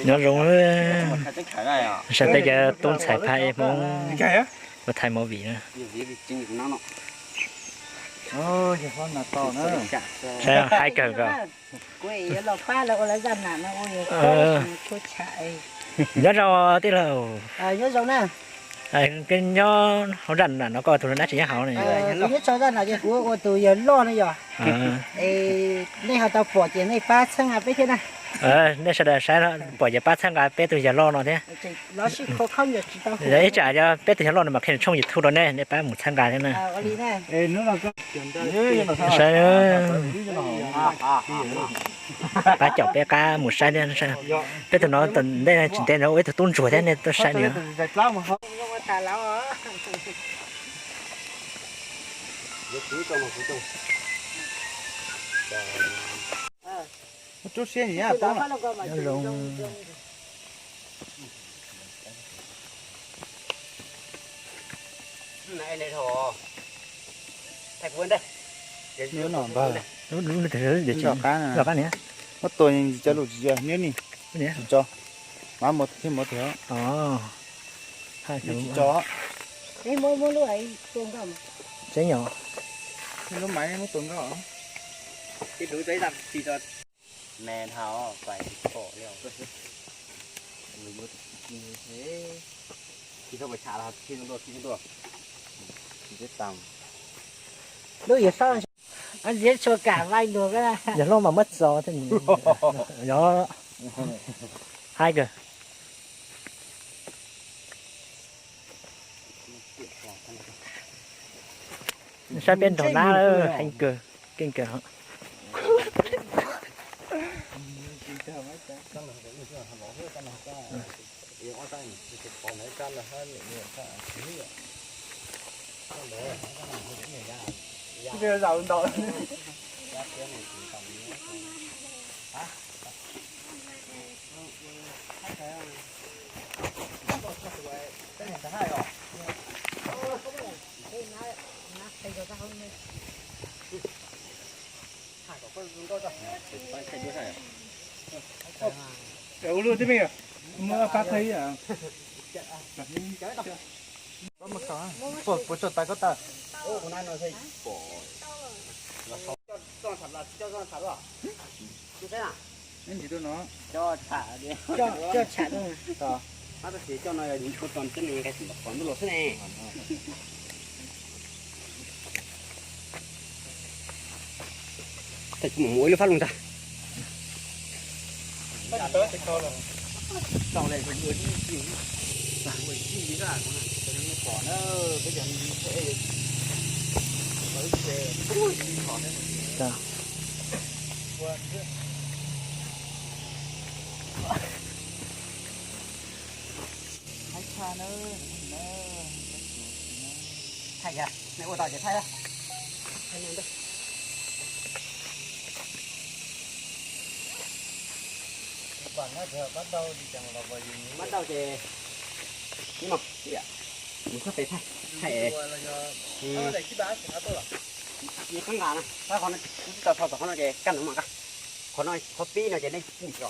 Nyob zoo, saib tej cov tub ntxhais phab ej Hmoob ua thaij movie na. Saib haib kawg nkaus. Nyob zoo tij laug. Koj nyob hauv zaj nam no koj tus hluas nab tseem nyob hauv ne? Kuv ua tus yawg loj no yog. Nej ho tau pom ces nej pab txhawb nqa peb thiab na. Nej sawv daws saib pom ces pab txhawb nqa peb tus yawg loj no thiab. Ib tsam yog peb tus yawg loj no mas qhia tshooj YouTube rau nej, nej pab mus txhawb nqa thiab na. Saib, pab caum peb qab mus saib thiab. Peb tus no tom ntej tsis ntev no ua ib tug tub ntsuag thiab nej tuaj saib nws. Muab tua cov lus tsis tso niab ni. Tsis tso. Mas muab thiab muab thiab. Tsis tso. Tseeb os. Lub mas muab tua nkauj. Me dhau pais pom li. Tsis tau pais tsham los tsis tau tuaj, tsis tau tuaj. Lub yawg hlob, ntxiv tshua kam vai luag. Yawg hlob mas muab txo thiab. Yog, haib kawg. Saib peb nrog nab lawm, heev kawg, keej kawg. Ua luaj tib me, muab pab thaij ib yam. Puas tso tas koj tas? Coj tsham no, coj tsham no, coj tsham no. Tab sis coj no yog yus tso tso coj nws nqe xim qhov ntuj los xwb ne. Mus ua ib lub fab lug ntag. Thaij tshaj na. Thaij kiag, nej ua tau ces thaij. Pab tau ces mus txog pem thaij, thaij es. Qab nqa na, qhov no kuv tsis tau thaij tom qhov no ces kaj ntug mas nqa. Qhov no qhov pib no ces nej mus tso.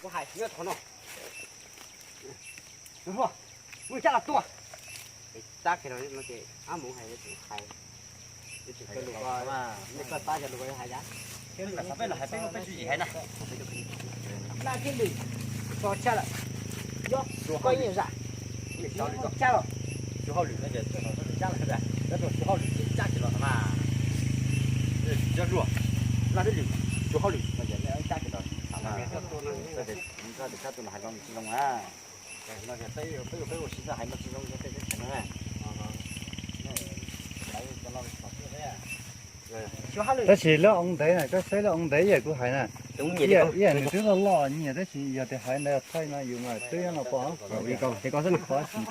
Kuv hais nyob qhov no. Mus cab los tua. Tab kiag no ces ab mus hais, hais, nej koj tab cov lus hais yam. Peb los hais peb, peb tsis hais na. Naj thiab lwm tso tshaj lawm. Yog koj ib nyuag zam, cab los. Tsis hauj lwm no ces txog txog cab lawm, cab tsis hauj lwm ces cab tsis los mas. Cab zuaj, naj thiab lwm tsis hauj lwm no ces cab tsis los. Koj tus kab tus los hais zoo tsis zoo na. Peb ua peb ua peb ua siv xav hais no tsis zoo rau tej teb chaws no na. Tab sis lub oo ntev na, koj saib lub oo ntev ib yam kuv hais na. Ib yam nws twb loj loj nyias tab sis yog tias hais ntawd thaij no yus mas twb nyob no pom. Pom tsis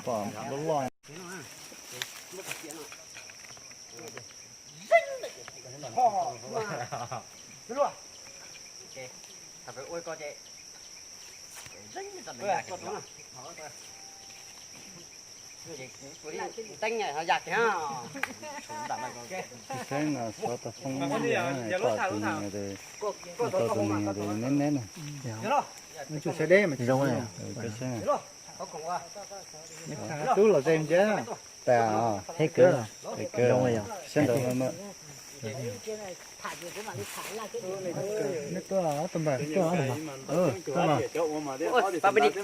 pom loj loj. Saib no, xov tau foob ib yam, tom tus niag, tom tus niag neb neb na. Zoo, tub los ze ntsia. Tas, hej kawg, sab ntawd. Neb tuaj, ob tug npawg tuaj, ob tug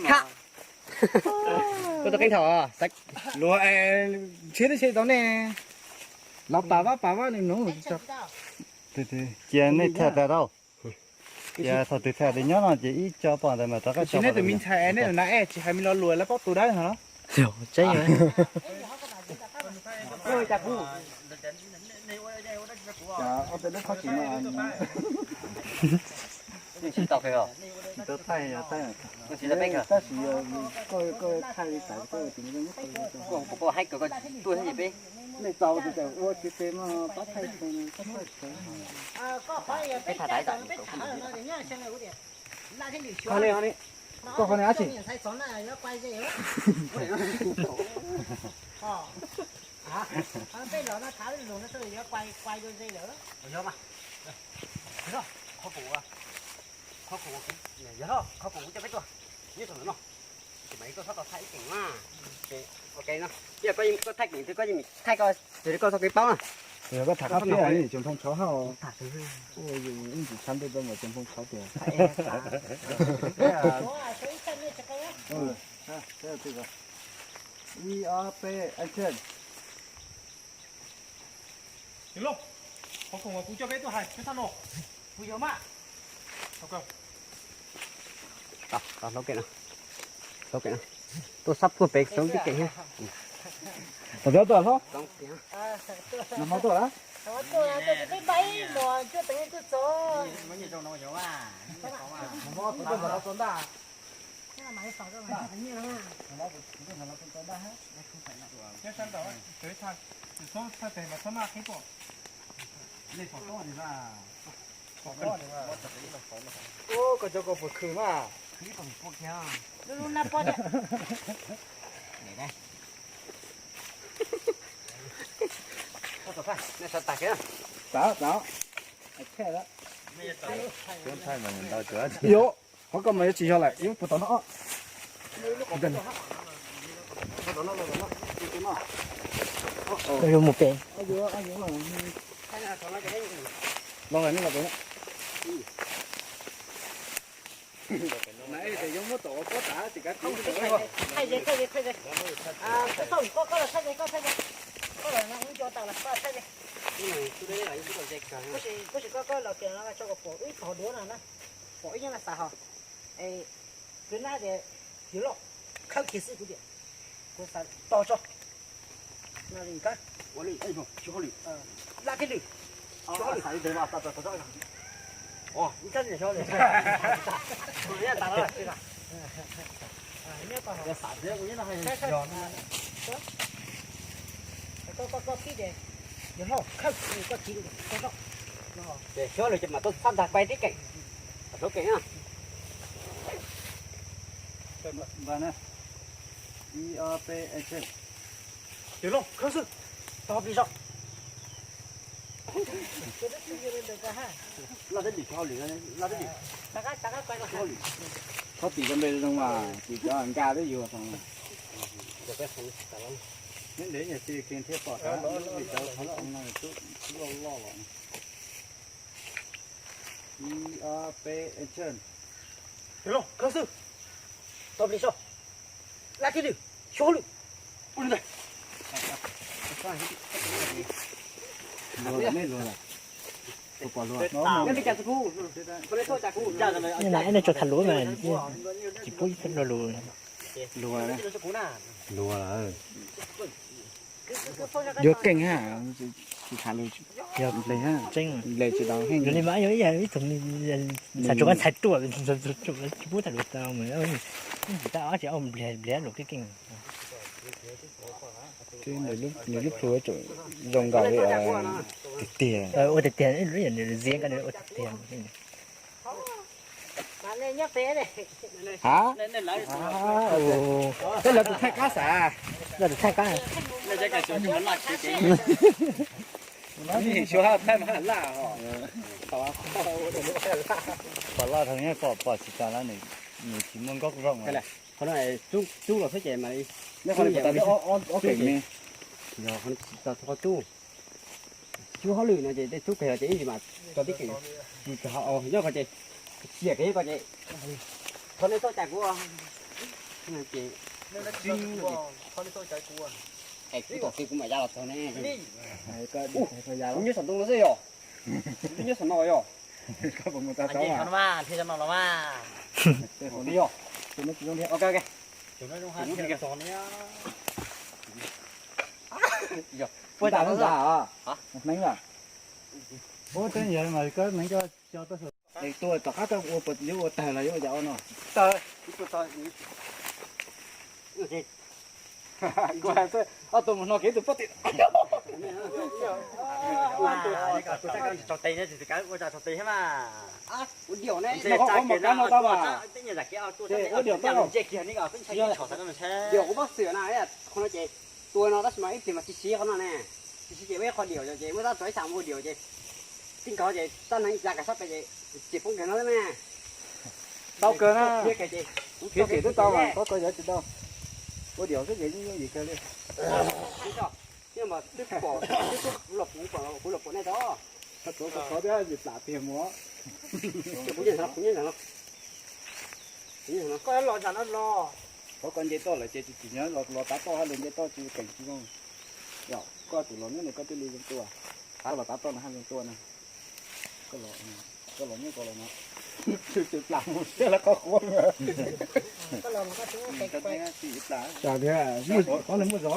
npawg. Koj tus qeej thaum luag ntshiab teb chaws tau nej los pas vaj pas vaj nws nug. Cia nej tham tas tau. Ces thaum twg tham tias nyob no ces ib co pom ntawd mas rov qab tsis, nej tus me ntxhais nej na, tsis hais me lo lus lawv paub tus dawb no. Tseeb. Tab sis koj thaij li tas, koj ua tus me zoo nyob, koj tuaj thiab ces peb, nej tau tus ua tsis tes no pab thaij, pab thaij. Koj ne, koj ne dab tsi? Yog mas, qhov kuv, qhov kuv, yog qhov kuv coj peb tuaj, nyob rau ntawm no. Ces mas koj txhob tau thaij ib keem na. Ok no, yog koj thaij keem twg koj yeej thaij koj, koj txoj kev paub na. Yog koj tham qab tiag, tsoom phoo tshauv hauj, yus ib ntsis tshav ntuj rau mas tsoom phoo tshauv tiag. Ib, ob, peb, action. Yawg Looj, qhov khoom uas kuv coj peb tuaj hais peb thaj no, kuv yog mas. Tau, tau, hlob kev no, hlob kev no. Tuaj sab puag pem xoob tib kev thiab. Tom peb tuaj hlob. Nag hmo tuaj lawm. Ua, koj cov koj puas khwv mas. Lub lub nab pob tiag. Txav, txav. Yuav, qhov koj mas yuav tsis yog lawm, yuav puas tom no. Yuav mus pem. Los, los pem. Koj sim koj koj los tias no tso kom pom ib thov duav no na, pom ib nyuag na xav ho. Kwv nab tias yawg Looj khawb kiag xwb kuv tias kuv xav tos tso. Laj tib lwm. Koj koj koj pib tias yawg Looj khawb koj kiv. Ces xyov lawm ces mam tuaj txhaj ntag, pais tib keem, hlob kev na. Ib, ob, peb, action. Yawg Looj khawb xwb, tos plis zog. Laj teb lim, laj teb lim. Txhob tim cov npe zoo mas tim cov nkag twb yuav tau. Neb ntev nyuag tsis kev thiaj pom tas, vim cov qhov loj no twb loj loj los. Ib, ob, peb, action. Yawg Looj khawb xwb, tos plis zog. Laj tib lwm, xyov lwm. Luag lawm, nej luag lawm. Luag lawm. Nej tso tham luv mas, tsis pub lo lus. Luag lawm. Luag lawm. Yuav keej ha, tsis tham lus. Yog nplej ha, tseeb nplej tsis tau heej. Yog li mas yog ib yam ib tug ntxhais tsuas ntxhais tuaj, tsis pub tham lus tau mas, tsis tas ob tsis nplej nplej lus keej keej. Nws lub plhu tseem zoo nkaus li tiag tiag. Ua tiag tiag, nws ziab nkaus, nws ua tiag tiag. Ha? Tej lawv tus thaij kab xav. Lawv tus thaij kab. Pom loj dhau nyob pom pom tsis tas lawm, nws tsis muaj nkauj zoo. Qhov no tsub los xwb ces mas li, yog qhov no tsis tau qhov tsub. Tsub hauj lwm no ces tej tsub kiag los ces ib ntsis mas tso tib keem, nyob ko ces xiam kiag nyob ko ces, qhov nej txhob cais kuv, es kuv tom qis kuv mam ya los txog ne. Kuv nyob saum ntoo no xwb yog. Qhov no mas thiaj no los mas. Yog. Ok ok. Puas tas ntxa hneev lawm. Ua tej yawg mas koj hneev coj coj tuaj. Tuaj tom qab koj ua puas yuav ua tawg los yuav ua yam ua no. Tawg. Ob tug mus no kev tus pob tim. Ua diaum ne, ua diaum tau. Diaum kuv pob xwm na, qhov no ces tua no tab sis mas ib pliag mas tsis siv qhov no ne. Tsis siv ces muaj ib qho diaum ces muab tab tso ib xyam ua diaum ces tib nkaus ces tab neeg ya kav sab pem ces ces poob kiag no ne. Tau kawg na. Khiav tim twb tau mas, koj koj yuav tsis tau. Ua diaum xwb ces yeej yooj yim kawg li. Twb pom, twb pom, kuv los pom, kuv los pom nej tau. Qhov txov qhov txov thiab yim plam tiag mus. Kuv nyeej ntawm no, kuv nyeej ntawm no. Koj los nram no los. Qhov koj nce toj lawm ces tsis tsim nyog los, los tav toj hab lug nce toj tsis keem tsis zoo. Yog koj tus los nyob no koj thiaj li zoo tua. Koj los tav toj no hab zoo tua na. Koj los nyob koj los no. Tsis plam mus siab lawv qhov quav. Qhov no muaj zog.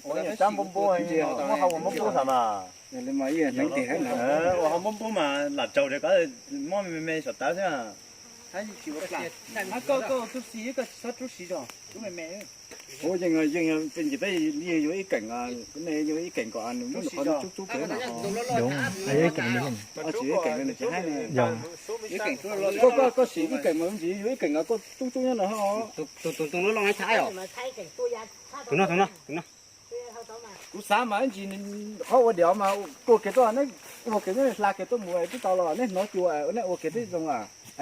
Ua sab npub npub, muab qhov ua npub npub xav mas. Ua qhov npub npub mas lam tsaug rau koj, muab me me saum tawv xwb. Koj koj tub si koj tsis txhob rub siv zog, rub me me. Ua yeej yeej peb yeej yuav ib keem, nej yuav ib keem kom nws muab nws qhov tsub tsub kiag na. Tsis ib keem nws tsis haib. Koj koj koj siv ib keem mas ntsis yuav ib keem koj tsub tsub nyob no. Tus tus tus no los thaib os. Tus no tus no tus no. Kuv xav mas ib ntsis qhov ua diaum mas tua kiag tuaj, neb ua kiag neb hla kiag tuaj mus twb tau los neb hnov cua, neb ua kiag twb zoo,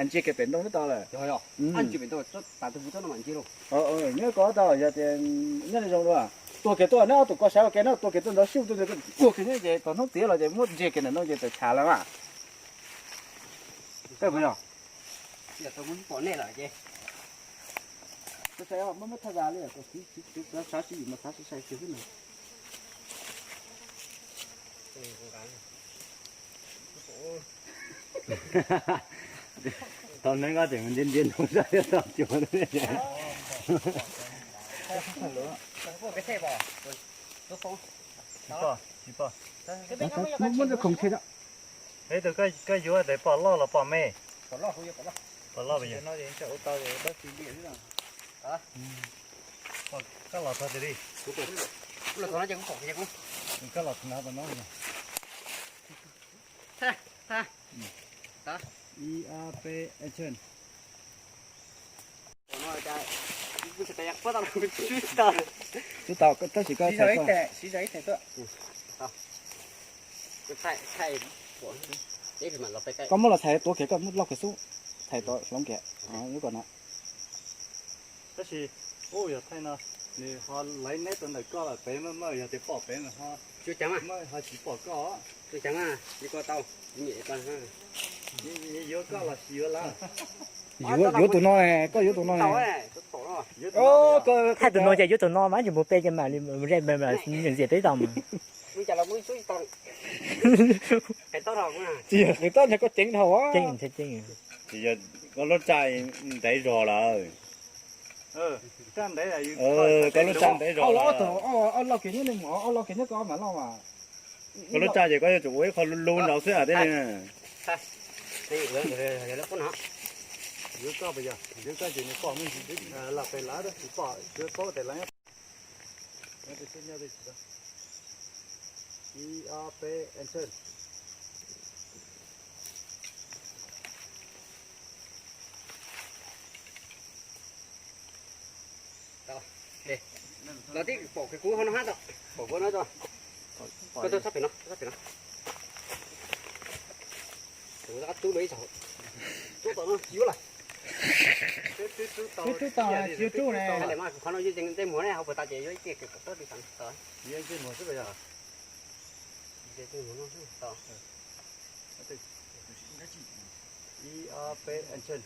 ntsia kiag pem ntoo twb tau lawm. Nyob ko tau yog tias nyob zoo dua, tua kiag tuaj neb ob tug ko sawv ua ke neb tua kiag tuaj ntawd sub tuaj, tua kiag nyob ces thaum hnub txiav los ces muab ntsia kiag ntawm ntoo ces tawm tshav lawm mas. Muab thaj za li, xav sib yim mas xav sai sai kiag xwb na. Tau neeb koj tseem ntsia ntsia ntoo sab thiab tau cuag. Muab khoom tseg. Peb tus koj yuav tes pom loj los pom me? Pom loj. Koj los txog tiag li. Koj los txog no. Ib, ob, peb, action. Twb tau, tab sis koj txhais, koj muab los txhais tuav kiag, koj muab loj kiag xub, txhais tau hloov kiag, yuav kom no. Tab sis, ub, yog thaij no, nws ho laiv neb tau ntawm koj lawm, pem maj maj yog tias pom pem mas ho, ho tsis pom koj. Yuav koj los sis yuav lawv? Yuav, yuav tus no ne, koj yuav tus no ne. Thaij tus no ces yuav tus no mas tsis mus pe ces mam li mus ze me ntxias peb tau mas. Tsis yog qis tob ntshe koj ceev dhau. Tsis yog, koj lub raj ntev zog lawm. Koj lub raj ntev zog lawm. Ob loj kiag nyob, ob loj kiag nyob koj mam loj mas. Koj lub raj ces koj yuav tsum ua ib qho lub lub nraud xwb thiaj li. Yuav koj puas yog? Yuav koj ces nws pom me ntsis, lam pes lav tsis pom, yuav paub tes lav nyob. Ib ob peb action. Los tib pom kuv hauv no hab tau, pom kuv no tau. Koj tuaj txhob pem no, txhob pem no. Kuv tub lawv ib tug, tub tom no yuav lawm. Twb tub tom tsis yuav tub ne. Qhov no yuav ntsej muag ne, hauv puas tas ces yuav ib tiag kawg kom tub li tas tau. Ntsej muag xwb yog. Ib ob peb action.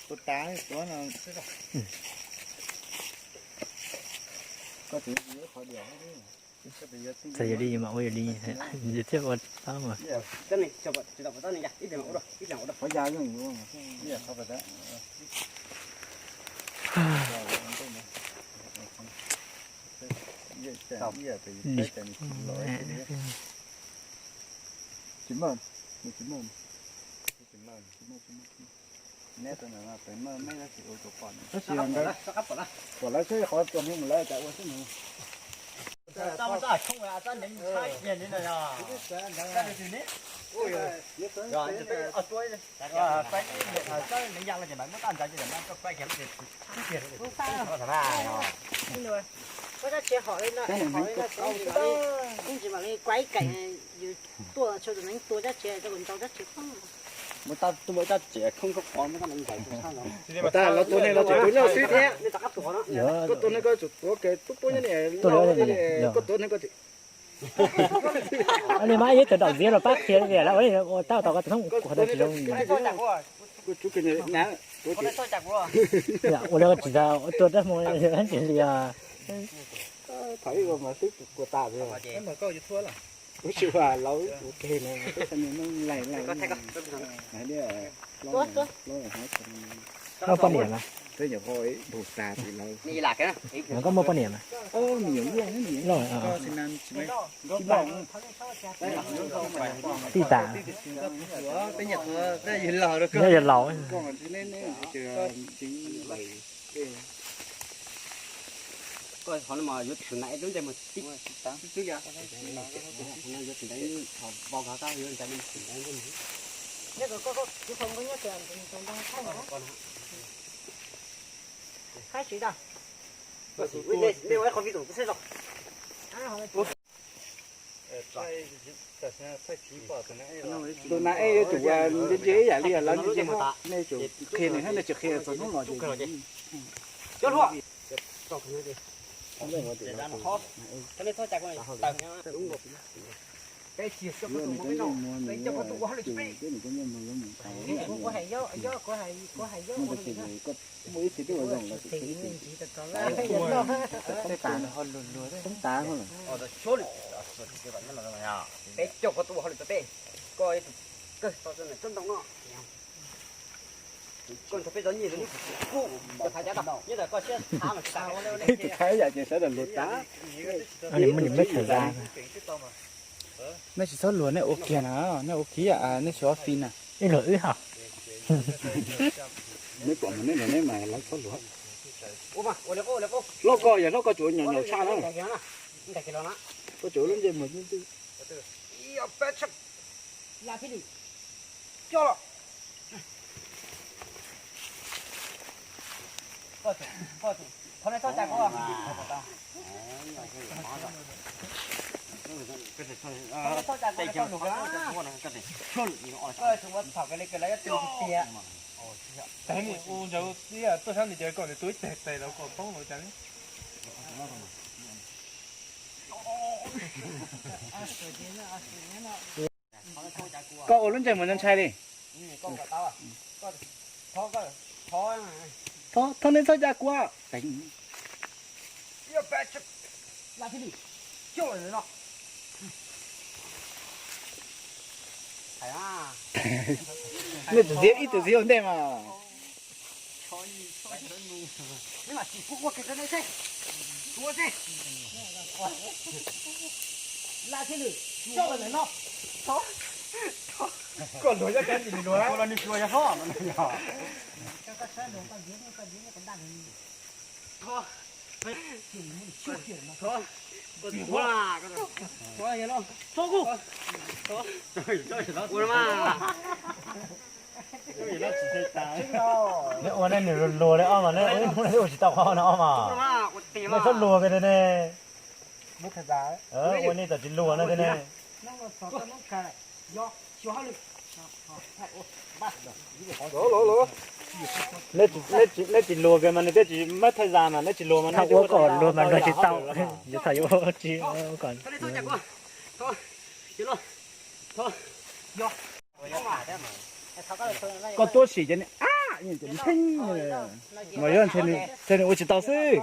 Tus tav tuav no. Koj tus qhov diam. Txawm yog li mas ua yog li, thiaj ua tau mas. Tab sis ntawd pom lawv seb qhov tua hnub mus lawv cas ua xwb no. Ua dab tsi hom li no, hom li no, ib ntsis mam li kuaib kaim, yus tuaj tshua tus neev tua dab tsi rau kuv ntaus dab tsi poob. Muab tab tuaj muab tab tsev khoob koj qhov muab tab neev ntais tus sab no. Ua tas los tua neeg los tseem tua nyuj xwb thiab. Koj tua neeg koj tsum tuav kev tub pub nyob ni, koj tua neeg koj tseem Li mas ib tug daum ntxiv los pab qhia tias lawv ua tab tom ko tus thoob qhov no tsis zoo. Ua li ko tsis tas ua tua rab hmoo ces li os. Thaum ib mas twb kua tas. Ub, tsis ua laus ua ke no, koj muaj poj niam mas. Koj muaj poj niam mas. Tij tas. Nyob yog laus. Tus nas ej yuav tsum ua ntse ntse ib yam li lawv ntse ntse hab, nej tsum qhia nws hab, nej tsis qhia txog hnub los ces. Muaj ib txhia twb ua zoo lawm. Toob tas, toob tas. Peb caug koj tuaj ua hauj lwm rau peb, koj ib tug kawg tau txog ntawm tsob ntoo no. Koj nrog peb zov nyiaj zoo li kuv, koj thaiv cov tau, nyob ntawm koj siab txhav mas tsis tas. Ib tug thaiv yam ces sawv daws luag tas. Nej tsis txhob luag, nej ua kiag na, nej ua kiag, nej tsis ua fi na. Ib luag wb hos. Neb pom mas neb luag, neb mas lawv txhob luag. Hlob koj yog hlob koj tsuas nyaum nyaum tshaj na. Koj tsuas lub ntsej muag ntxwb ntxwb. Tuaj sab nti ces koj niam tua ib teg tes los koj poob los cas li. Koj ua lub ntsej muag ntshai li. Thov nej txhob cav kuv. Nej tus ziab ib tug ziab ua ntej mas. Koj luag yog kab ntsis luag. Nej ua nej nws luag luag li ob mas nej ua ib hnub nej ua tsis tau qhov no ob mas. Nej txhob luag kiag li ne. Ua nej txawm tsis luag no tiag ne. Nej tsis luag kiag mas nws thiaj tsis muab thaj zas mas neb tsis luag mas. Thaum ua kom luag mas luag tsis tau. Thaum yuav tsis kom. Koj tuaj sim ces nws ab, nws theej, mas yog ntshe nws ua tsis tau xwb.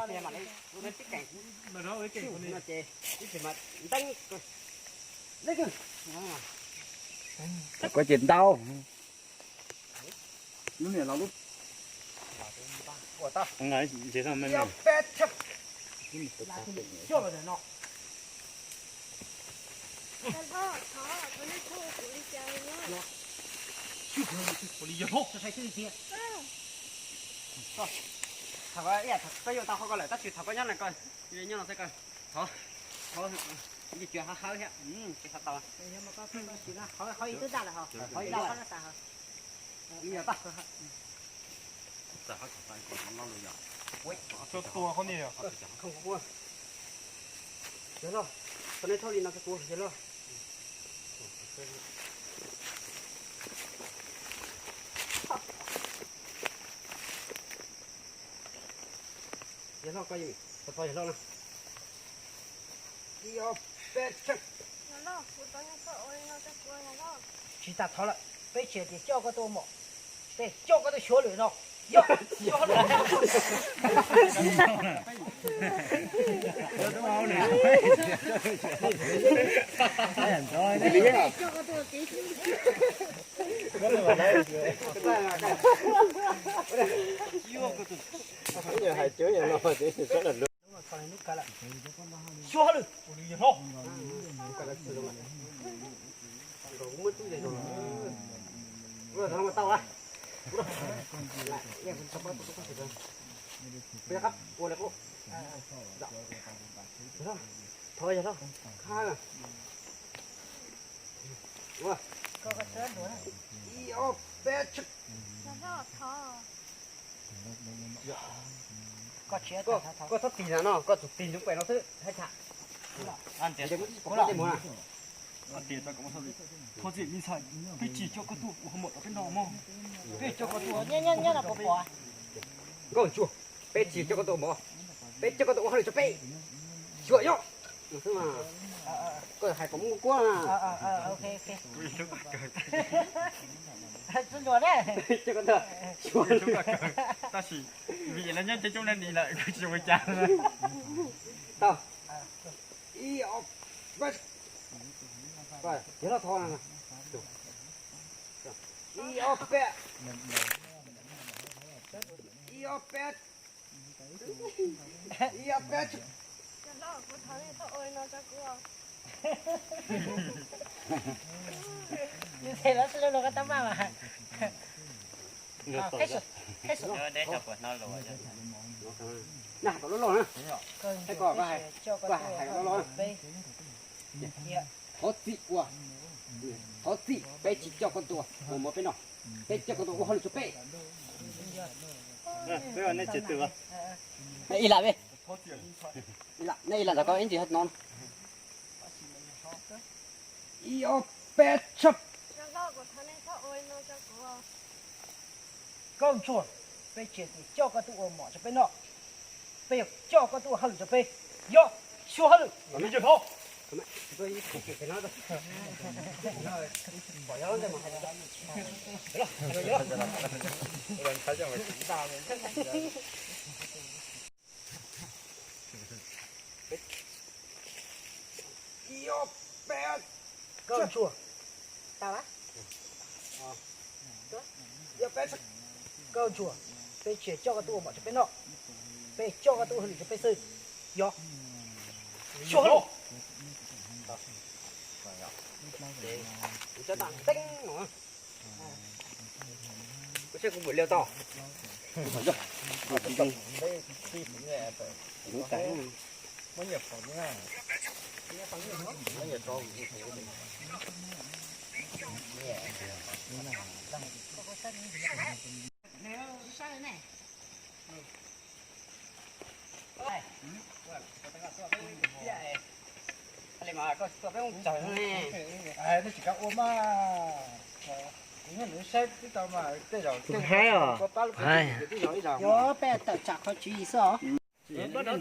Koj ces ntau. Thov koj, koj yuav tau qhov ko lawm tab sis thov koj nyob no, koj nyob no xwb, koj thov, thov, cuag hauv hauv thiab, tsis xav tau. Qhov ib twb daj lawm hos, qhov ib daj lawm. Tua qhov ni. Yawg loj, tau nej thauj li no rau kuv, yawg loj. Yawg loj, koj yeej tau yawg loj na. Ib ob peb tsheej. Tsis tas thov lawm, peb tsis hais tias coj koj tuaj ua mom, peb coj koj tuaj xyuav lwm no. Yog, xyuav lwm. Hais cuab yawg loj, xyuav lwm. Thov yawg loj. Ib ob peb tsheej. Koj txhob tig na no, koj tsuas tig ntsoov pem no xwb haj tsham. Thov txim me ntxhais, peb tsis coj koj tuaj ua hauj lwm rau peb noj mog. Peb coj koj tuaj, nyob nyob no puas pom? Nkauj ntsuag, peb tsis coj koj tuaj ua mom, peb coj koj tuaj ua hauj lwm rau peb. Xyuas yog xwb mas. Koj hais kom muaj kuab na. Coj koj tuaj xyuas. Tab sis vim lawv nyob coob coob neeg li lawm kuv tsis ua cas. Tau. Ib ob peb. Yawg loj thov na. Ib ob peb. Ib ob peb. Ib ob peb. Nws tes lawv xwb lub no koj tab maj mas. Deb tau puas hnov los. Nag kom loj loj na. Koj hais kom loj loj na. Thov txim ua, thov txim, peb tsis coj koj tuaj ua mov peb noj, peb coj koj tuaj ua hauj lwm rau peb. Peb ua nej tsis twm. Ib lam, nej ib lam los koj ib ntsis no. Ib ob peb tsheej. Nkauj ntsuag, peb tsis tias coj koj tuaj ua mom rau peb noj, peb yuav coj koj tuaj ua hauj lwm rau peb. Yog, xyuas hauj lwm. Ib ob peb. Nkauj ntsuag, tau lawm. Yog peb txhob koj ntsuag, peb tsis coj koj tuaj ua mov rau peb noj, peb coj koj tuaj ua hauj lwm rau peb xwb. Yog, xyuas hauj lwm. Kuv coj tag teeb no. Kuv saib kuv npum liaj tau. Tus haib os. Yog peb tawm tsam qhov tswv yim xwb os. Muab da,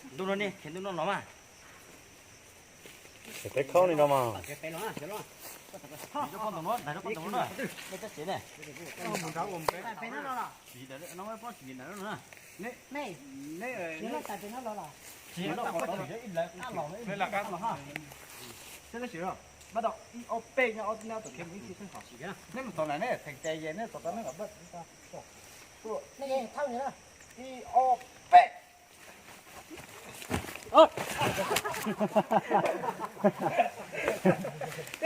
ntuj no ne, ntuj no los mas. Peb khaub li no mas. Ib ob peb nyob ob tug khev mus ib tug xeeb qhov. Neb mus txog na, neb theem tes yes neb txog tau neb kom npaj. Ib ob peb.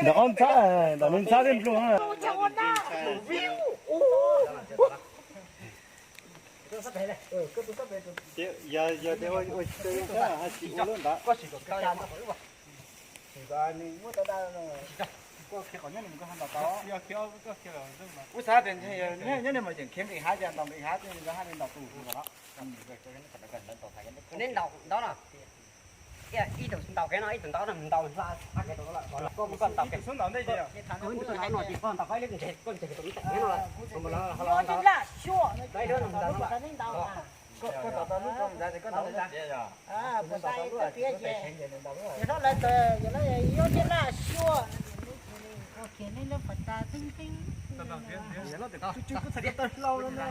Ntawm ob ntxhab, ntawm nws ntxhab thiab nplua. Yog, yog tias ua, ua, ua, hais tsis ua lub ntawd. Ua xav tias nyob nej mas yeem khiav nqis hav, ces ntaus nqis hav, ces ntaus hav li ntaus tus los. Neb ntaus ntaub no. Ib tug ntaus kev no, ib tug ntaub no, ntaus hla, koj ntaus kev, koj ntaus kev no ces koj ntaus koj ib lub ntseg, koj ntseg tus ntaus kev no, koj ntaus laj xyuas, koj ntaus tau lub, koj ntaus tau lub, koj ntaus tau lub. Yog lawv ntawd yog lawv yuav tias laj xyuas, khiav nej lub pas tas teeb teeb. Tub tub kuj txhais ko taw hlau no ne.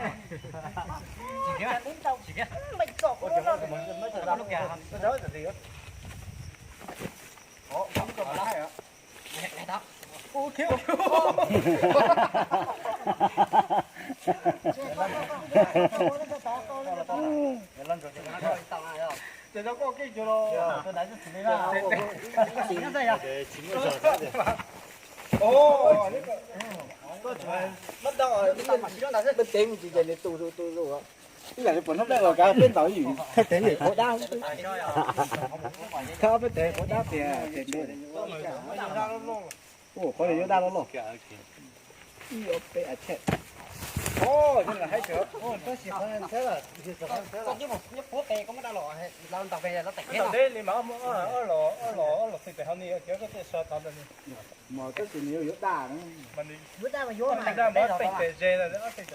Ces tau koj kiag cuag los. Peb teev mus tsis ces nws tu tu tu. Ib yam li puas hnub dawb los kav peb ntaus ib yam, peb teev yam qhuav dab. Thab peb teev qhuav dab tiag tiag. Ua qhov yuav dab loj loj. Ib ob peb a chej. Tab sis qhov ntxhab, ntaus deb li mas ob los, ob los xwm pem hauv ni, cov koj tej so tod ntawd ni. Mas tab sis nws yuav daj na. Yuav daj mas yuav daj mas ob teem tes ze,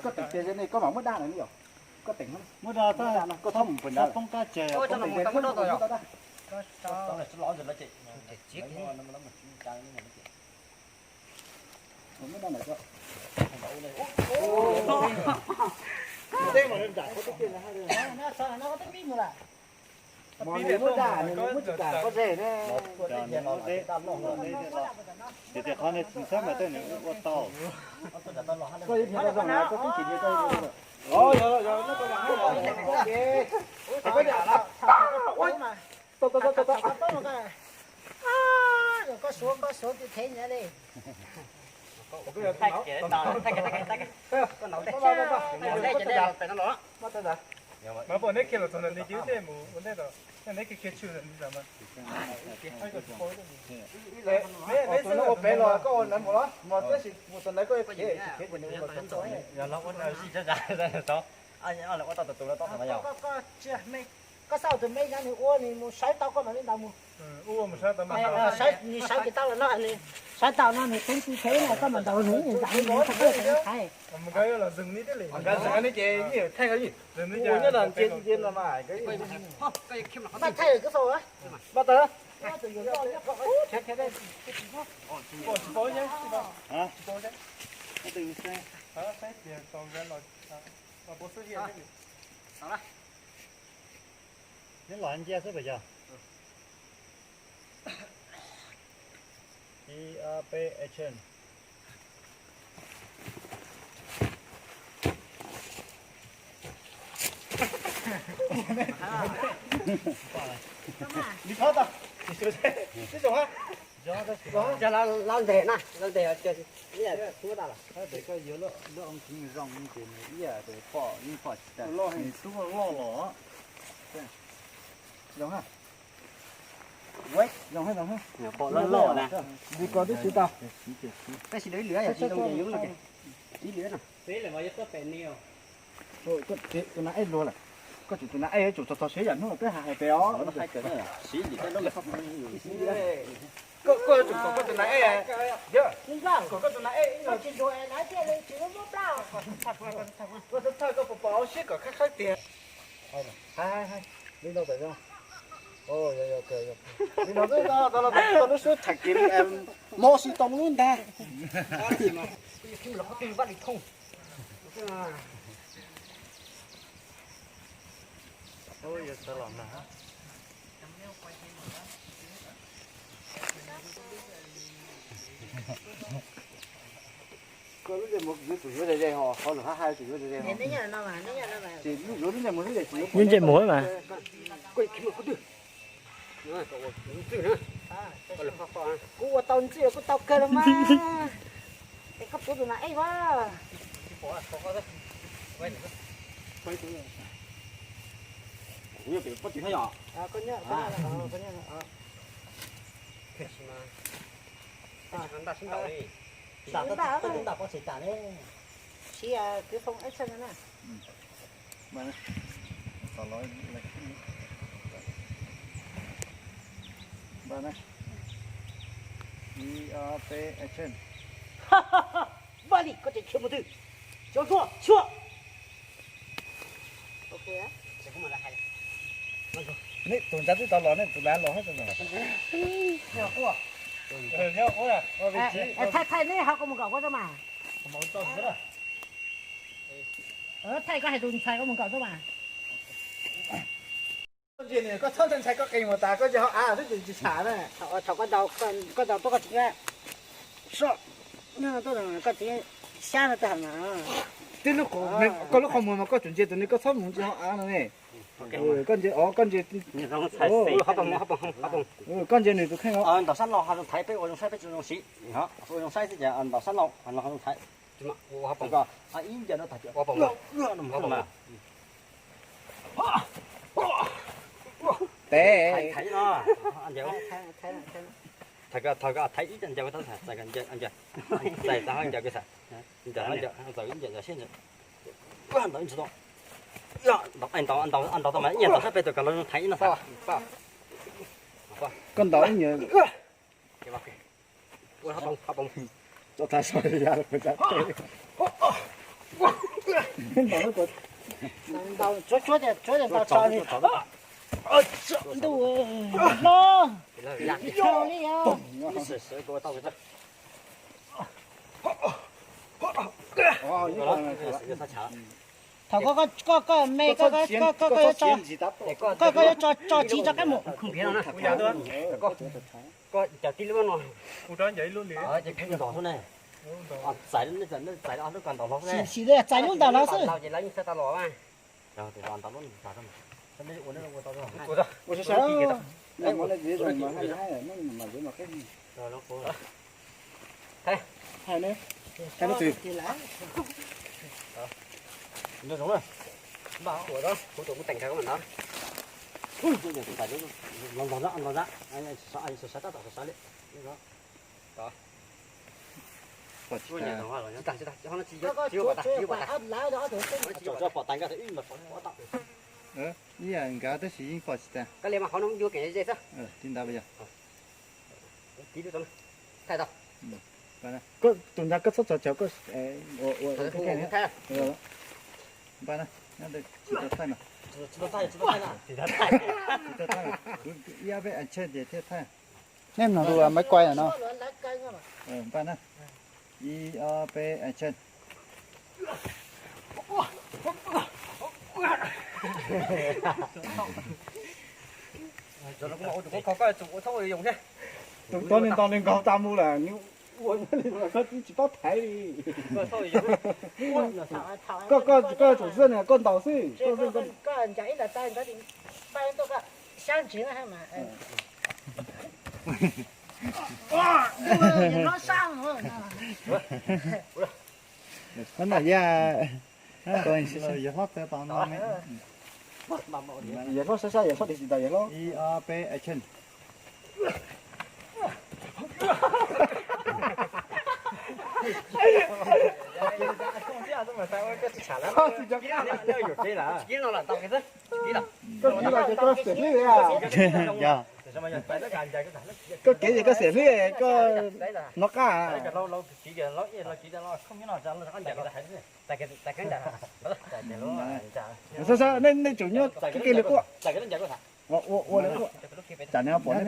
koj teem tes ze ne koj mam muab daj na yom. Koj teem, muab daj, koj txhob mus pem ntawd. Poob kab tseg, poob tes ze, muab daj. Mas nws muab daj, nws muab tsis tas qhov ze ne. Ces tias qhov ne tsis txhob mas tej nws ua tau. Koj yuav dhia rau zoo na, koj twb tsis dhia koj. Koj suav, koj suav tus thev nyiav li. Mas pom neb kiag los txog ntawm nws ces wb thiaj mus ua ntej tau, neb kiag kiag tshwm ntawm nws mas. Neb ua pem los koj ua ntawd mus los, mas tab sis mus txog ntawd koj yuav khiav tsis khiav ces nws ua los txog. Yog los ua ntawd sib tsa tsa tau, ua tau tus tus no tau tau yog. Koj xauj tus me yog nws ua nws mus sawv tau koj mam li ntaus mus. Nws sawv ces tau los no nws. Sawv tau no nws teev tsis thev no koj mam ntaus nws ntawd nws tau koj teev thaiv. Thaij thaij kwv foom, npaj tawm. Neb los ncia xwb puas yog? Ib ob peb action. Li thov tau. Sib zoo ha. Los nteg na, los nteg. Koj yuav lub oo kev zoo ces nws ib yam pom yeej pom tsis tas, nws tub loj los. Zoo ha. Zoo ha, zoo ha. Pom loj loj na. Li ko twb siv tau. Tab sis lwm lwm yam tsis zoo ces yus no ces ib lwm no. Tus nas ej luag lawm. Koj tsum tus nas ej tsum txog txog siav yam hnub peb hais hais pem os. Koj tsum kom koj tus nas ej, kom koj tus nas ej ib no. Koj thawj koj puas pom siab kom khab khawb tiag. Li no tawm zoo. Li no twb tau los tau lub xub tham kev mob si tau lub ntag. Koj lub ntsej muag kuv yuav tsum yuav ze ze ho, qhov lwm hab hab tsum yuav ze ze ho. Ces yuav lub ntsej muag xwb ces tsis yuav. Lub ntsej muag mas. Kuv ua tau ntxwg kuj tau kawg los mas. Es koj puv tus nas ej mas. Siv kwv foom action na. Ib ob peb action. Npaj li, koj tseem khiav mus twg? Cov tshuaj, tshuaj. Nej tus nrad twb tau los, nej tus lav los. Thaij thaij neb hauv koj mus nkaum koj tso mas. Thaij koj hais tus ntxhais koj mus nkaum tso mas. Koj txhob ntshai ntshai koj qe mus tas koj nce hauv av xwb ces tsis tham na. Thaum koj ntaus, koj ntaus tuaj koj tsis, koj tsis xyab no tag na. Twb lub, koj lub qhov muag mas koj tsum ntsia tus ne, koj txhob mus ntsia hauv av no ne. Koj ntsia, koj ntsia. Koj ntsia nws tus kheej os. Ntaus sab laug ho zoo thaiv, peb ua zoo saib peb tsis zoo siv. Ua zoo saib xwb ces ntaus sab laug ho zoo thaiv. Ib ncaws no tag tias ua pom ua no. Tes. Thaiv no. Thaiv, thaiv ib ncaws tau, txais txais ncaws, txais txais ncaws, txais ib ncaws txais siab ncaws. Ntaus ib ntsis tau. Ntaus ntaus tau mas ib ncaws ntaus sab pem tus kom los thaiv ib no. Koj ntaus ib ncaws. Tso tas so ya los kuv cov tes. Ntaus, tsuav tsuav tias tsuav tias ntaus tso li. Ntuj, no, yog li os. Thaum koj, koj, koj me, koj, koj, koj yuav tso, koj, koj yuav tso, tso tsis tso kab mus. Koj cov tib lub no. Ces kuv ntaus xwb ne. Txais, txais lub ko ntaus hlo xwb ne. Sim li txais lub ntaus hlo xwb. Ces lawv yeej txhawj tau los mas. Ua sawv sawv. Hais ne. Hais ne twg? Nco ntsoov na. Kuv tus kuv teem kawg koj mam ntawd. Los ntog, los ntog, sawv sawv tab tom sawv sawv li. Pom tas nkag ib los pom tau. Ib yam nkawd tab sis yeej pom tsis tas. Koj li mas qhov no yuav kev ze xwb. Li ntawd yog. Thaij tau. Koj tus ntawd koj txhob txhos caug koj ua ua ua npaj na, tsis tau thaij mas. Tsis tau thaij, kuv ib ob peb action ces thiaj thaij. Nej mloog lus maiv kuai no. Npaj na, ib ob peb action. Tus tod nws ntaus nws nkaus tas mus lawm, nws ua li koj tsis paub thaiv li. Koj koj koj tsum xwb, koj ntaus xwb. Ntawm ya, yawg hlob txawv tau no, yawg hlob sab sab, yawg hlob dim tsis tau yawg hlob. Ib ob peb action. Koj kiv los ces koj xiam hlwb. Koj kiv ces koj xiam hlwb, koj nov qab. Sab sab, nej tsum nyob kiag li quaj. Ua ua li quaj, tsam nws pom nej.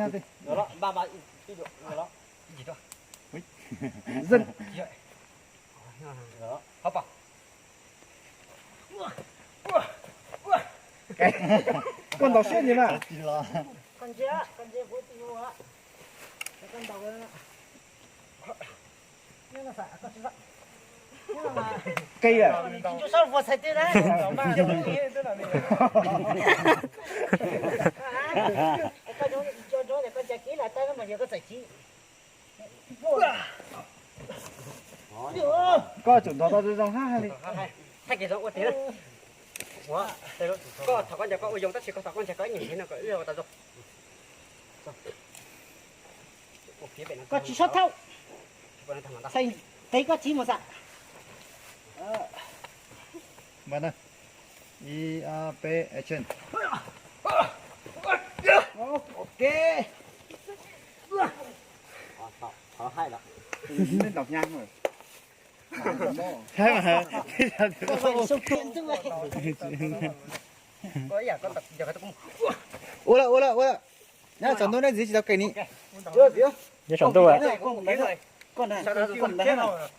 Koj ntaus siab ntsis na. Qi a. Koj tsum ntov tau zoo zoo hab hab li. Koj thov koj ncaws koj ua zoo tab sis koj thov koj ncaws koj ib nyuag ntxiv no kom wb ua tau zoo. Koj tsis txhob thaub. Qe koj txiv mus xam. Ib ob peb action. Ua lawm ua lawm ua lawm. Nyob saum ntuj nej ntxiv tsis tau kev ni. Nyob saum ntuj.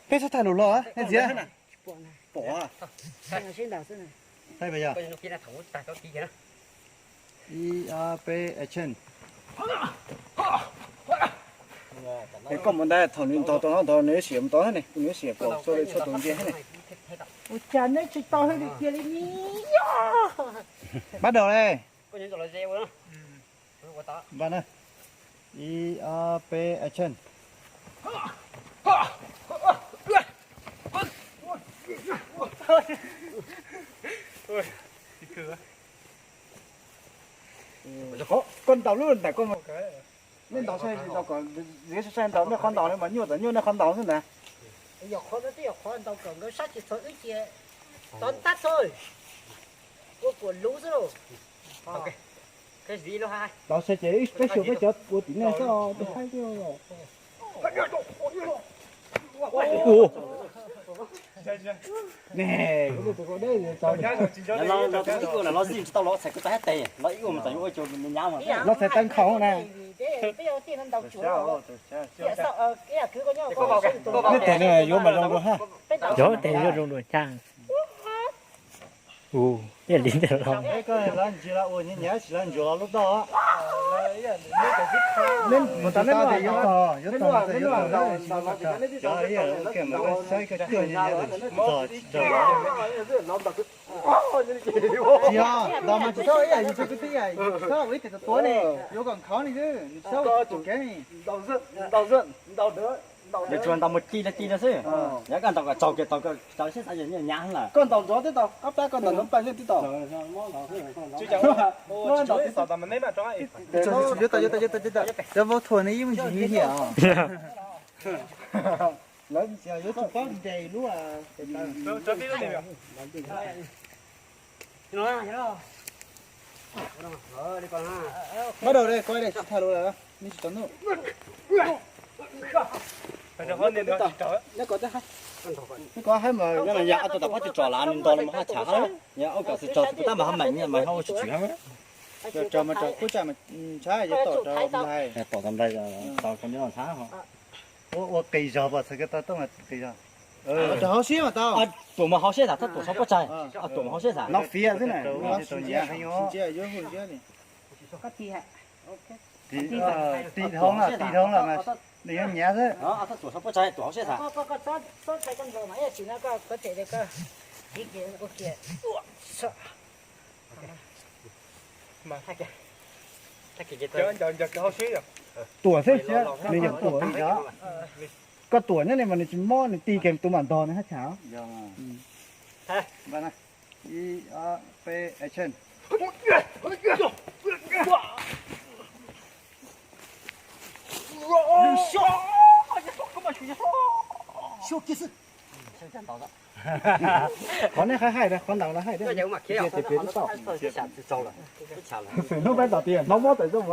Peb txhob tham lus los nej ntxiv. Ib ob peb action. Es koj mus ntag, thaum nws ntaus tau no ntag nws siam mus tau ne, nws siam pom txhua tus nce ne. Ua cas neb tsis tau hwj li kiag li ni? Bắt đầu đây. Ib ob peb action. Koj ntaus lub ntawm koj, nej ntaus saib ntaus kom, zia saib ntaus nej qhov ntaus no mas nyuaj tas nyuaj nej qhov ntaus xwb ntag. Yog qhov no twb yog qhov ntaus kom nkawd sab tsis txog wb cia tov ntab txog, ua kuam luv xwb lauj. Ntaus saib ces peb xyuas peb cov ua tim nej xwb, tus haib twb. Los txhais teeb nkhaus na. Nej tes yuav mas zoo dua hab. Yuav tes yuav zoo dua cas. Ua, ib li ntawd los. Koj los ntsia los ua nyias nyias tsis los ntsuas los lub toj. Mus tas tes yuav tog, yuav tog tes yuav tog. Cov ib yam ua ke mas saib koj cuag nyias nyias tsis tog tsis tog. Tsis yog, ntaus mas tsis txhob ib yam yus txog kwv tij, yus txhob ua ib tes tuav tuav ne, yuav kom nkhaus li xwb, nws tsis txhob ua tus kev ne. Yuav tsum ntaus mus ti li ti li xwb. Yog koj ntaus kom tsaug kiag tau, tau siab xav yog nyias nyias lawm. Koj ntaus nrov twb tau, qab plab koj ntaus nrov npaaj xwb twb tau. Yuav tau, yuav tau, yuav tau, yuav tau. Cov vauv thuam ne yeej mus ntsis hiam. Lawv yuav tsum paub ntes lub. Bắt đầu đây, quay đây, tsis tham lus lawm, nej tsis tau nug. Neb kov haib mas yog ob tug tom qab tsis tso lav nws nto los mas haj tsham hab, yog ob kom tsis tso tab mas ho meem mas ho ua tsis tshwm hab. Tso mas tso kub tsa mas ntshab yuav tom rau nplai, tom rau nplai, tau rau neb los ntshab ho. Ua qis zog pas txhais ko taw tooj qis zog. Rau hauv siab mas tau. Tuam mas hauv siab tas, txhob tuam txhob pob tsaig. Tuam mas hauv siab tas. Nov fiav xwb na. Ntsia yuav hu ntsia li. Ti dhau, ti dhau los mas nws yuav nyiav xwb. Txhob tuam txhob pob txhais, tuam hauv siab tas. Tuam xwb, nws yog tuam li os. Koj tuam nyob li mas nws tsis mob, nws ti kiag tus mam ntog nws haj tsham. Ib, ob, peb, action. Qhov nej haib haib, qhov ntawd los haib thiab. Xwm hnub peb tom tias no mob txawm zoo,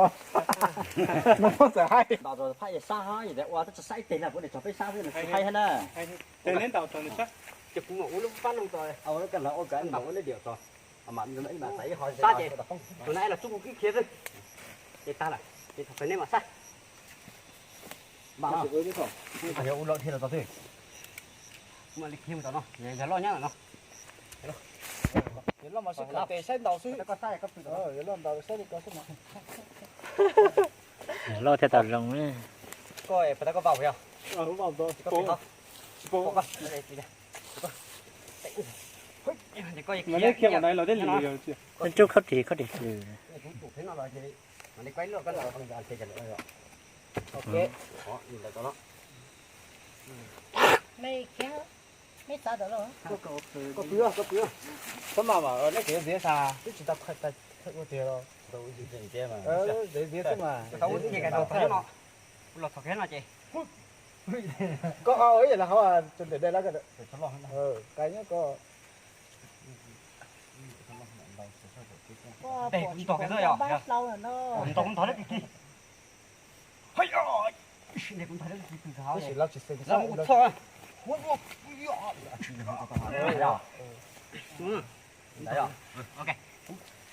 no mob txawm haib. Ces kuv mam ua lub pab loo tos, ua lub kav mam ua lub diam tos, mam xaiv ib qho sab ces tus na los tsuj kuv kib khiav xwb. Ces tag lawm, ces thaum pem nej mam sab. Yog ua loj dhia los tau twg. Kuv mam li khiav mus tom no, yog loj nyab lawm no. Yog loj mas sib khawm tes saib ntaus xwb. Yog loj ntaus saib li ko xwb mas. Loj thiaj tau zoo. Koj pas tau koj vau yog? Neb khiav qhov no los deb li yog. Neb tsuj khaub ris khaub ris lwm. Txhob mas mas neb tseem ntxiv xav twb tsis tau ua tiag los. Ntxiv ntxiv xwb mas. Los txog kiag no ces koj qhov ua ib yam li qhov tus ntawm dej lawm, qai nyob koj. Tes kuv ntog kiag xwb yog, ntog kuv ntog leb kis kis.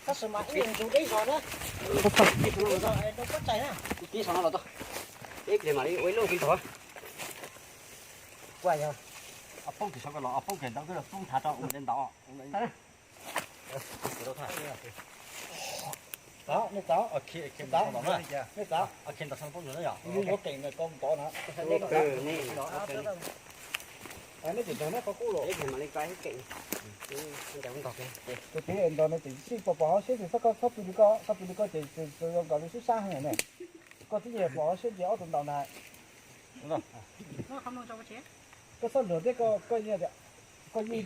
Tab sis mas ib nyuag ntsuv deb zog na. Ib pob tsaig na. Tib saum no los tau. Ib pliag mam li ua ib lub ntog. Kuj yog, poob kiag saum ko los poob kiag ntawd twb los poob thav rau ua de ntaus. Tau, nej tau, nej tau, nej tau. Ib lub yuav keem na, koj ntov na. Nej tseem nrog neb qhov kub los. Tus tib ntov no ces tsis pom pom hauv siab ces txhob pw li koj, txhob pw li koj ces zoo nkaus li sib sab heev ne. Koj twb yeej pom hauv siab ces ob tug ntaus ntag. Koj txhob luag thiab, koj yeej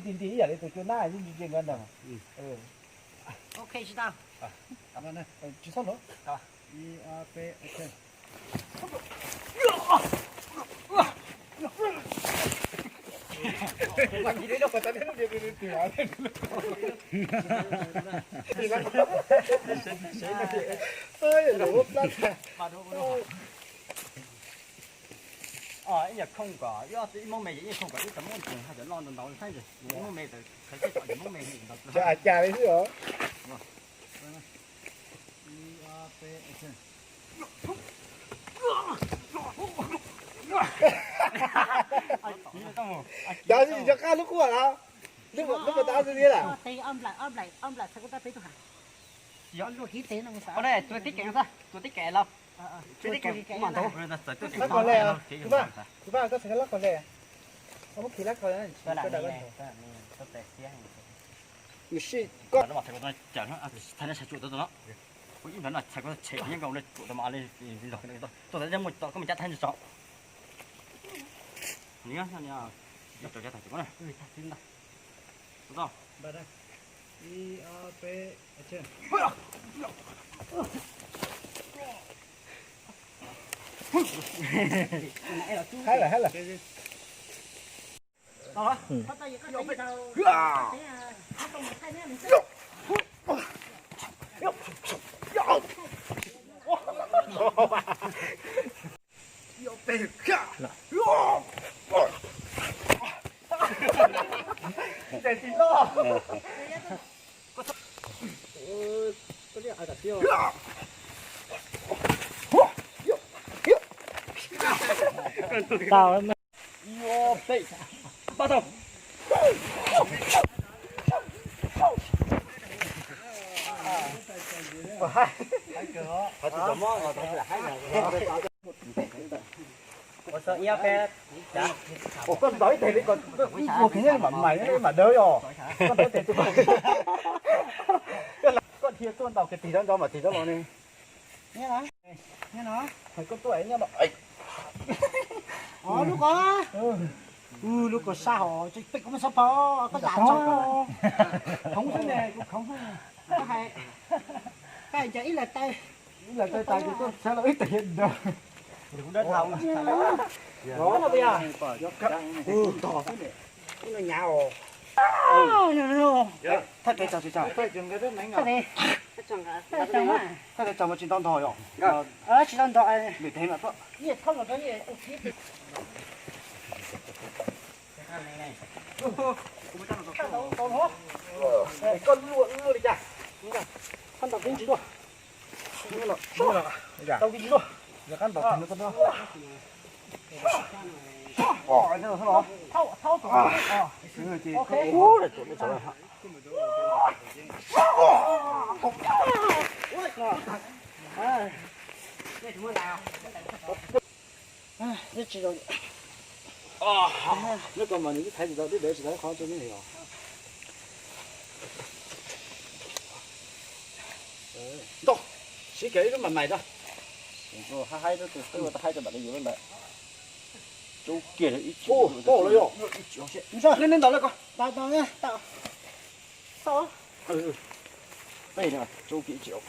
nti nti ib yam li tus cua nab yeej ntsia ntsia nkawd ntag. Tsis txhob luag. Ib yam khooj kom ib hmoob me ces ib khooj kom ib tau muab ntsees hais tias loj ntau ntau saib ntsees ib hmoob me tawm qhov xwb kom ib hmoob me ntau. Cas li xwb os. Cas xwb tsis nco qab lub kub lawm. Lub mas tab xwb thiab lawm. Tua tib kev xwb, tua tib kev los. Tua tib kev kuv mam ntau. Lab kos hle, kuv pab koj txhais lab kos hle. Koj muab khi lab kos. Koj txhais tsuam tau no. Kuv ib nrov no txhais koj tshem nyob nkaus li tsuam tau mas li zog, tuaj tau muaj koj me cab thaib ntso. Nws nyob no, nws rau cab tag ces koj na. Hab lawm, hab lawm. Tau. Bắt đầu. Ua koj ntaus ib teg li ko, ua kiag nyob mam mais mam dawb os. Koj ntaus ib teg, koj dhia tuaj ntaus kiag tig nrov nrov mam tig nrov los ne. Koj tuaj nyob no. Lub ko, lub ko sab hos, peb kuv muab xab pha, koj dam tso. Khoov xwb ne, kuv khoov xwb ne. Koj hais, koj hais cas ib leeg taw, ib leeg taw tas ces tuaj sab los ib teg ntawd. Thaj kev tso tsis tso, thaj kev tso mas tsis tau ntog yom. Tsis tau ntog. Lwm teg mas tuaj. Koj luaj luaj li cas? Koj ntaus kiag ntsis luaj. Tau kiag ntsis luaj. Yog koj ntaus teg no tau. Neb ko mas nws twb thaiv tsis tau, twb dev tsis tau qhov tso ne yog. Ntau, siv kiag ib lub mas mais tso. Haib haib rau tus twb ua tau haib rau mam li yuav lawm ntawd. Tsub kiag ib tsis. Neb ntaus lawm ko. Tej no tsub kiag ib tsis.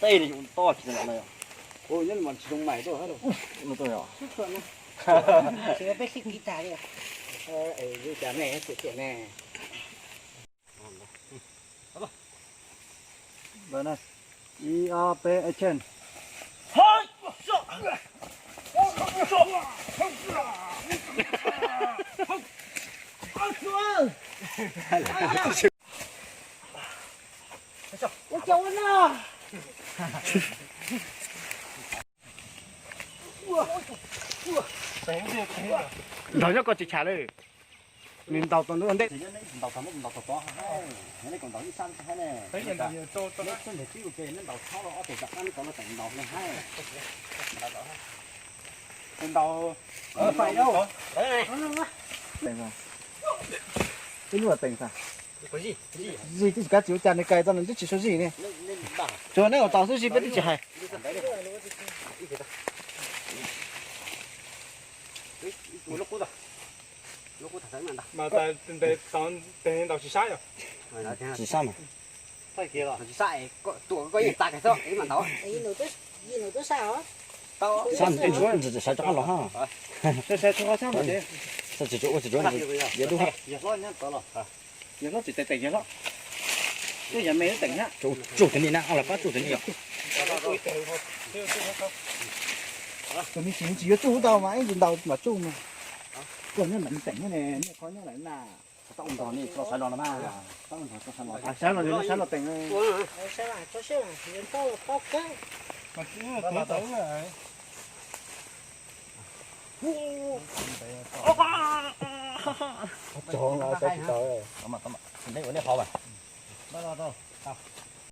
Tej no yus toj tsis tau lawm. Nyob mas tsis zoo mais tuaj. Peb sib kiv tag li. Cas me tiam tiam ne. Ib ob peb action. Ua cas ua no? Ntaus nyob ko tsis cham li. Nws ntaus tau ntej. Ntaus tau, ntaus tau tod, ntaus ib sab ne. Ntaus tod los ob teg tom qab neb tod los teem ntaus ne hais. Ntaus. Peb nyuaj teem xav. Zij twb tsis kav tsis ua cas nws kais tau nws twb tsis sau zij ne. Tsuas neb ua tau xwb zij peb twb tsis hais. Mas ntaus tsis sab yom? Tsis sab mas. Sab mas tsis sab rov qab los ha. Tsis ua tsis tsuav, yog hlob tsis teem teem yog hlob. Tej yog me teem na. Tsuj tus ni na, ob los pab tsuj tus ni yom. Tus ni tsis tsis yuav tsuj tau mas ib ntsis ntaus mas tsuj mas. Tuaj nyob ntawm teem ne, nyiaj qhov nyob ntawm na. Tau ntog ni tso sawv los no mas. Sawv los, sawv los teem. Tso los sawv tsis tau. Neb ua neb qhov mas.